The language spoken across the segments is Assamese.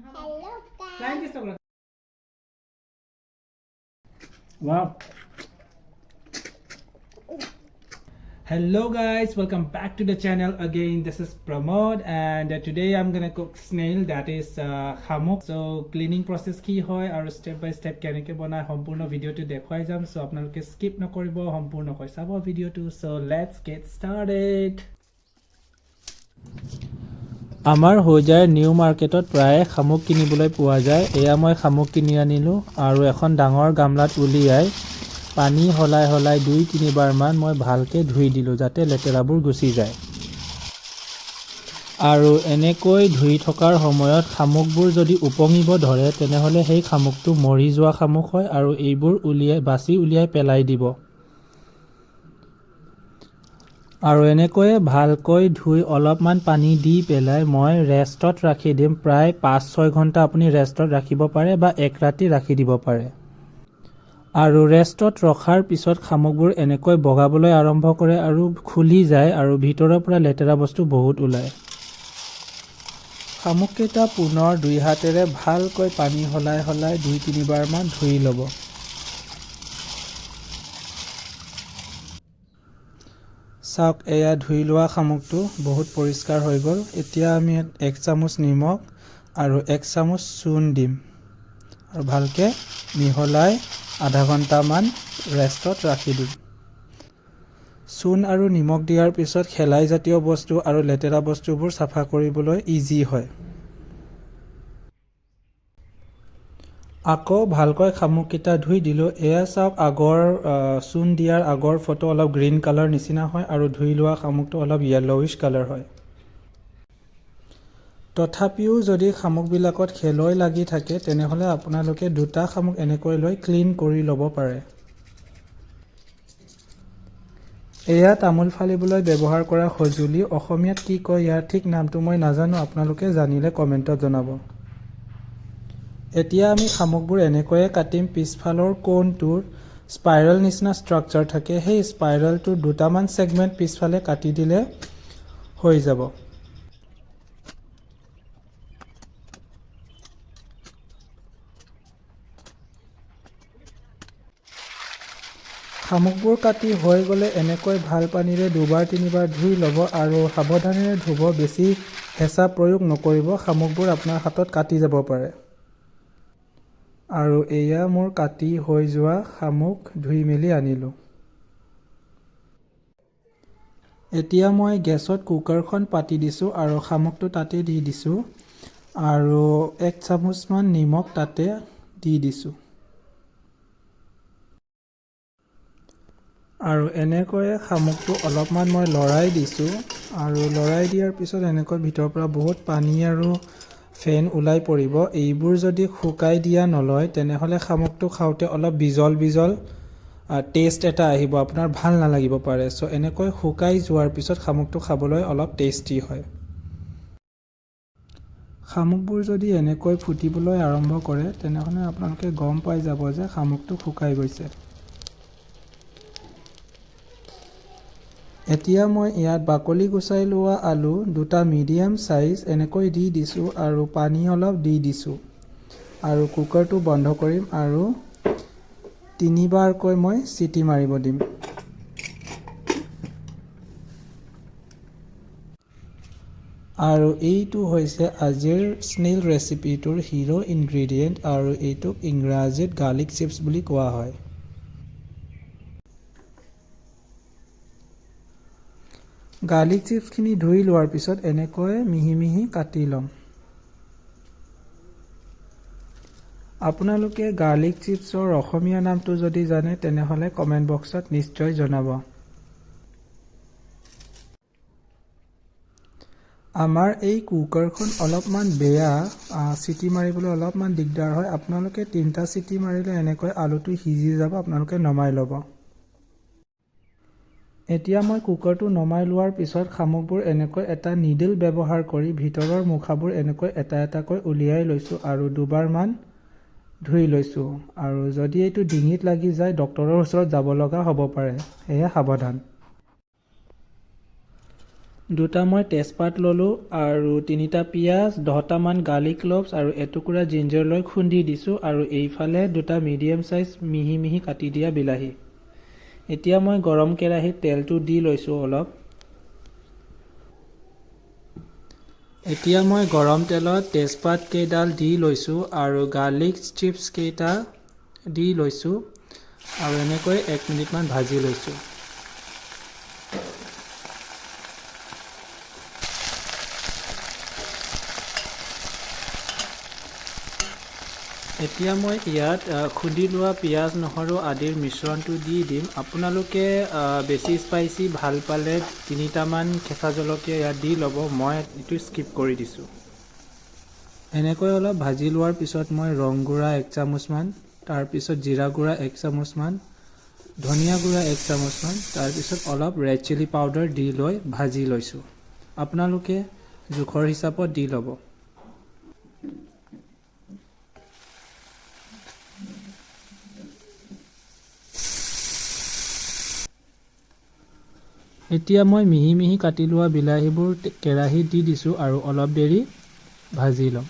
Hello guys. Flying kiss কৰা। Wow. Hello guys, welcome back to the channel again. This is Pramod and today I'm gonna cook snail, that is শামুক। So cleaning process কি হয় আৰু step by step কেনেকৈ বনায় সম্পূৰ্ণ ভিডিঅ'টো দেখুৱাই যাম। So আপোনালোকে skip নকৰিব, সম্পূৰ্ণকৈ চাব ভিডিঅ'টো। So let's get started. আমাৰ হোজাইৰ নিউ মাৰ্কেটত প্ৰায়ে শামুক কিনিবলৈ পোৱা যায়। এয়া মই শামুক কিনি আনিলোঁ আৰু এখন ডাঙৰ গামলাত উলিয়াই পানী সলাই সলাই 2-3 বাৰমান মই ভালকৈ ধুই দিলোঁ, যাতে লেতেৰাবোৰ গুচি যায়। আৰু এনেকৈ ধুই থকাৰ সময়ত শামুকবোৰ যদি ওপঙিব ধৰে, তেনেহ'লে সেই শামুকটো মৰি যোৱা শামুক হয় আৰু এইবোৰ উলিয়াই বাছি উলিয়াই পেলাই দিব। আৰু এনেকৈয়ে ভালকৈ ধুই অলপমান পানী দি পেলাই মই ৰেষ্টত ৰাখি দিম। প্ৰায় 5-6 ঘণ্টা আপুনি ৰেষ্টত ৰাখিব পাৰে বা এক ৰাতি ৰাখি দিব পাৰে। আৰু ৰেষ্টত ৰখাৰ পিছত শামুকবোৰ এনেকৈ বগাবলৈ আৰম্ভ কৰে আৰু খুলি যায় আৰু ভিতৰৰ পৰা লেতেৰা বস্তু বহুত ওলায়। শামুককেইটা পুনৰ দুই হাতেৰে ভালকৈ পানী সলাই সলাই 2-3 বাৰমান ধুই ল'ব। চাওক, এয়া ধুই লোৱা শামুকটো বহুত পৰিষ্কাৰ হৈ গ'ল। এতিয়া আমি ইয়াত এক চামুচ নিমখ আৰু এক চামুচ চূণ দিম আৰু ভালকৈ মিহলাই আধা ঘণ্টামান ৰেষ্টত ৰাখি দিম। চূণ আৰু নিমখ দিয়াৰ পিছত শেলাই জাতীয় বস্তু আৰু লেতেৰা বস্তুবোৰ চাফা কৰিবলৈ ইজি হয়। আকৌ ভালকৈ শামুককেইটা ধুই দিলোঁ। এয়া চাওক, আগৰ চূণ দিয়াৰ আগৰ ফটো অলপ গ্ৰীণ কালাৰ নিচিনা হয় আৰু ধুই লোৱা শামুকটো অলপ য়েল্ল'ইছ কালাৰ হয়। তথাপিও যদি শামুকবিলাকত শেলুৱৈ লাগি থাকে, তেনেহ'লে আপোনালোকে দুটা শামুক এনেকৈ লৈ ক্লিন কৰি ল'ব পাৰে। এয়া তামোল ফালিবলৈ ব্যৱহাৰ কৰা সঁজুলি। অসমীয়াত কি কয় ইয়াৰ ঠিক নামটো মই নাজানো। আপোনালোকে জানিলে কমেণ্টত জনাব। এতিয়া আমি শামুকবোৰ এনেকৈয়ে কাটিম। পিছফালৰ কোণটোৰ স্পাইৰেল নিচিনা ষ্ট্ৰাকচাৰ থাকে, সেই স্পাইৰেলটোৰ দুটামান ছেগমেণ্ট পিছফালে কাটি দিলে হৈ যাব। শামুকবোৰ কাটি হৈ গ'লে এনেকৈ ভাল পানীৰে দুবাৰ তিনিবাৰ ধুই ল'ব আৰু সাৱধানেৰে ধুব, বেছি হেঁচা প্ৰয়োগ নকৰিব, শামুকবোৰ আপোনাৰ হাতত কাটি যাব পাৰে। আৰু এয়া মোৰ কাটি হৈ যোৱা শামুক, ধুই মেলি আনিলোঁ। এতিয়া মই গেছত কুকাৰখন পাতি দিছোঁ আৰু শামুকটো তাতে দি দিছোঁ আৰু এক চামুচমান নিমখ তাতে দি দিছোঁ। আৰু এনেকৈয়ে শামুকটো অলপমান মই লৰাই দিছোঁ আৰু লৰাই দিয়াৰ পিছত এনেকৈ ভিতৰৰ পৰা বহুত পানী আৰু ফেন ওলাই পৰিব। এইবোৰ যদি শুকাই দিয়া নলয়, তেনেহ'লে শামুকটো খাওঁতে অলপ বিজল বিজল টেষ্ট এটা আহিব, আপোনাৰ ভাল নালাগিব পাৰে। চ' এনেকৈ শুকাই যোৱাৰ পিছত শামুকটো খাবলৈ অলপ টেষ্টি হয়। শামুকবোৰ যদি এনেকৈ ফুটিবলৈ আৰম্ভ কৰে, তেনেহ'লে আপোনালোকে গম পাই যাব যে শামুকটো শুকাই গৈছে। এতিয়া মই ইয়াত বাকলি গুচাই লোৱা আলু দুটা মিডিয়াম চাইজ এনেকৈ দি দিছোঁ আৰু পানী অলপ দি দিছোঁ আৰু কুকাৰটো বন্ধ কৰিম আৰু তিনিবাৰকৈ মই চিটি মাৰিব দিম। আৰু এইটো হৈছে আজিৰ স্নেইল ৰেচিপিটোৰ হিৰ' ইনগ্ৰেডিয়েণ্ট আৰু এইটোক ইংৰাজীত গাৰ্লিক চিভছ বুলি কোৱা হয়। গাৰ্লিক চিভছখিনি ধুই লোৱাৰ পিছত এনেকৈ মিহি মিহি কাটি ল'ম। আপোনালোকে গাৰ্লিক চিভছৰ অসমীয়া নামটো যদি জানে, তেনেহ'লে কমেণ্ট বক্সত নিশ্চয় জনাব। আমাৰ এই কুকাৰখন অলপমান বেয়া, চিটি মাৰিবলৈ অলপমান দিগদাৰ হয়। আপোনালোকে তিনিটা চিটি মাৰিলে এনেকৈ আলুটো সিজি যাব, আপোনালোকে নমাই ল'ব। এতিয়া মই কুকাৰটো নমাই লোৱাৰ পিছত শামুকবোৰ এনেকৈ এটা নিডল ব্যৱহাৰ কৰি ভিতৰৰ মুখাবোৰ এনেকৈ এটা এটাকৈ উলিয়াই লৈছোঁ আৰু দুবাৰমান ধুই লৈছোঁ। আৰু যদি এইটো ডিঙিত লাগি যায়, ডক্তৰৰ ওচৰত যাব লগা হ'ব পাৰে, সেয়ে সাৱধান। দুটা মই তেজপাত ল'লোঁ আৰু 3টা পিঁয়াজ, 10টামান গাৰ্লিক ক্লভছ আৰু এটুকুৰা জিঞ্জাৰ লৈ খুন্দি দিছোঁ আৰু এইফালে দুটা মিডিয়াম চাইজ মিহি মিহি কাটি দিয়া বিলাহী। এতিয়া মই গৰম কেৰাহীত তেলটো দি লৈছোঁ অলপ। এতিয়া মই গৰম তেলত তেজপাত কেইডাল দি লৈছোঁ আৰু গাৰ্লিক চিপছ কেইটা দি লৈছোঁ আৰু এনেকৈ 1 মিনিটমান ভাজি লৈছোঁ। এতিয়া মই ইয়াত খুন্দি লোৱা পিঁয়াজ, নহৰু আদিৰ মিশ্ৰণটো দি দিম। আপোনালোকে বেছি স্পাইচি ভাল পালে 3টামান কেঁচা জলকীয়া ইয়াত দি ল'ব, মই এইটো স্কিপ কৰি দিছোঁ। এনেকৈ অলপ ভাজি লোৱাৰ পিছত মই ৰং গুড়া 1 চামুচমান, তাৰপিছত জিৰা গুড়া 1 চামুচমান, ধনিয়া গুড়া 1 চামুচমান, তাৰপিছত অলপ ৰেড চিলি পাউডাৰ দি লৈ ভাজি লৈছোঁ। আপোনালোকে জোখৰ হিচাপত দি ল'ব। এতিয়া মই মিহি মিহি কাটি লোৱা বিলাহীবোৰ কেৰাহীত দি দিছোঁ আৰু অলপ দেৰি ভাজি ল'ম।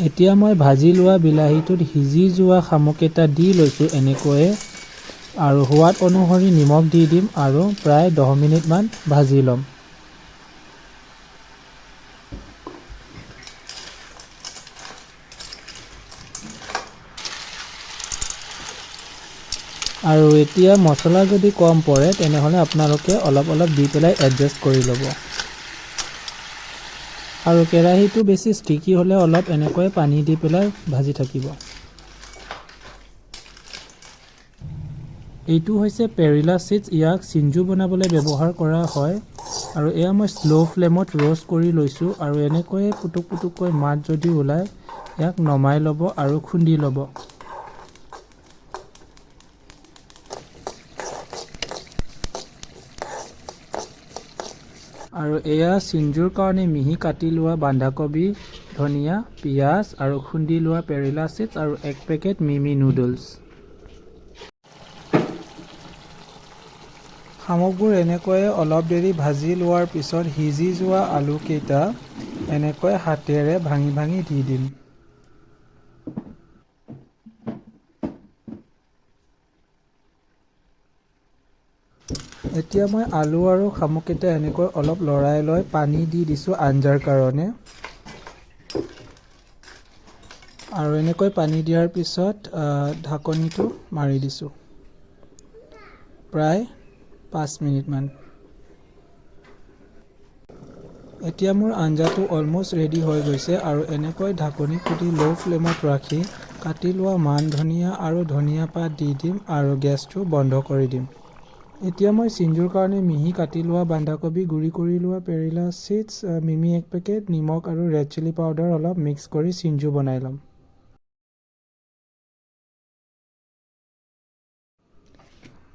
এতিয়া মই ভাজি লোৱা বিলাহীটোত সিজি যোৱা শামুককেইটা দি লৈছোঁ এনেকৈয়ে আৰু সোৱাদ অনুসৰি নিমখ দি দিম আৰু প্ৰায় 10 মিনিটমান ভাজি ল'ম। আৰু এতিয়া মছলা যদি কম পৰে তেনেহ'লে আপোনালোকে অলপ অলপ দি পেলাই এডজাষ্ট কৰি ল'ব। আৰু কেৰাহীটো বেছি ষ্টিকি হ'লে অলপ এনেকৈ পানী দি পেলাই ভাজি থাকিব। এইটো হৈছে পেৰিলা চিডছ, ইয়াক চিঞ্জু বনাবলৈ ব্যৱহাৰ কৰা হয়। আৰু এয়া মই শ্ল' ফ্লেমত ৰ'ষ্ট কৰি লৈছোঁ আৰু এনেকৈয়ে পুটুক পুটুককৈ মাত যদি ওলায় ইয়াক নমাই ল'ব আৰু খুন্দি ল'ব। আৰু এয়া চিঞ্জুৰ কাৰণে মিহি কাটি লোৱা বন্ধাকবি, ধনিয়া, পিঁয়াজ আৰু খুন্দি লোৱা পেৰিলা চিডছ আৰু 1 পেকেট মিমি নুডলছ। শামুকবোৰ এনেকৈয়ে অলপ দেৰি ভাজি লোৱাৰ পিছত সিজি যোৱা আলুকেইটা এনেকৈ হাতেৰে ভাঙি ভাঙি দি দিম। এতিয়া মই আলু আৰু শামুককেইটা এনেকৈ অলপ লৰাই লৈ পানী দি দিছোঁ আঞ্জাৰ কাৰণে। আৰু এনেকৈ পানী দিয়াৰ পিছত ঢাকনিটো মাৰি দিছোঁ প্ৰায় 5 মিনিটমান। এতিয়া মোৰ আঞ্জাটো অলমষ্ট ৰেডি হৈ গৈছে আৰু এনেকৈ ঢাকনি খুলি ল' ফ্লেমত ৰাখি কাটি লোৱা মান ধনিয়া আৰু ধনিয়া পাত দি দিম আৰু গেছটো বন্ধ কৰি দিম। এতিয়া মই চিঞ্জুৰ কাৰণে মিহি কাটি লোৱা বন্ধাকবি, গুড়ি কৰি লোৱা পেৰিলা চিডছ, মিমি 1 পেকেট, নিমখ আৰু ৰেড চিলি পাউডাৰ অলপ মিক্স কৰি চিঞ্জু বনাই ল'ম।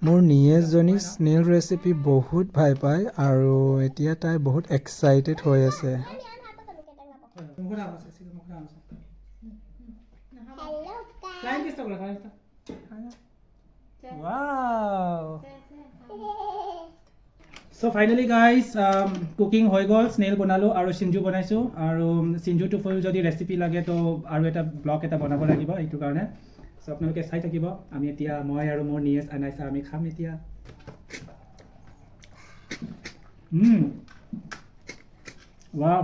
মোৰ নিয়েজজনী স্নেল ৰেচিপি বহুত ভাল পায় আৰু এতিয়া তাই বহুত এক্সাইটেড হৈ আছে। So finally guys, cooking হৈ গ'ল, স্নেল বনালোঁ আৰু চিঞ্জু বনাইছোঁ। আৰু চিঞ্জুটো ফুল যদি ৰেচিপি লাগে তো আৰু এটা ব্লগ এটা বনাব লাগিব এইটো কাৰণে। চ' আপোনালোকে চাই থাকিব। আমি এতিয়া মই আৰু মোৰ নিয়েজ আনাইছা আমি খাম এতিয়া। ৱাও।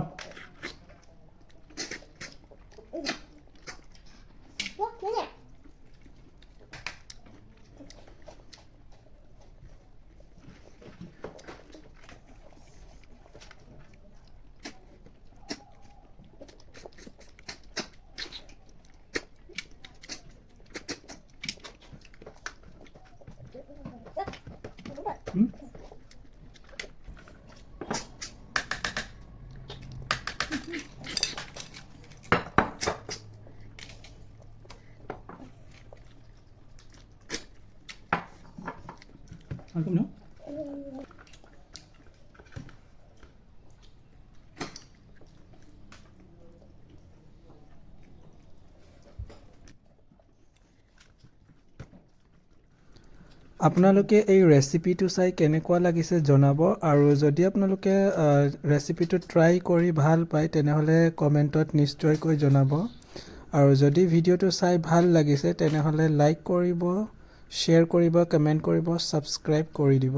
আপোনালোকে এই ৰেচিপিটো চাই কেনেকুৱা লাগিছে জনাব আৰু যদি আপোনালোকে ৰেচিপিটো ট্ৰাই কৰি ভাল পায়, তেনেহ'লে কমেণ্টত নিশ্চয়কৈ জনাব। আৰু যদি ভিডিঅ'টো চাই ভাল লাগিছে, তেনেহ'লে লাইক কৰিব, শ্বেয়াৰ কৰিব, কমেণ্ট কৰিব, ছাবস্ক্ৰাইব কৰি দিব।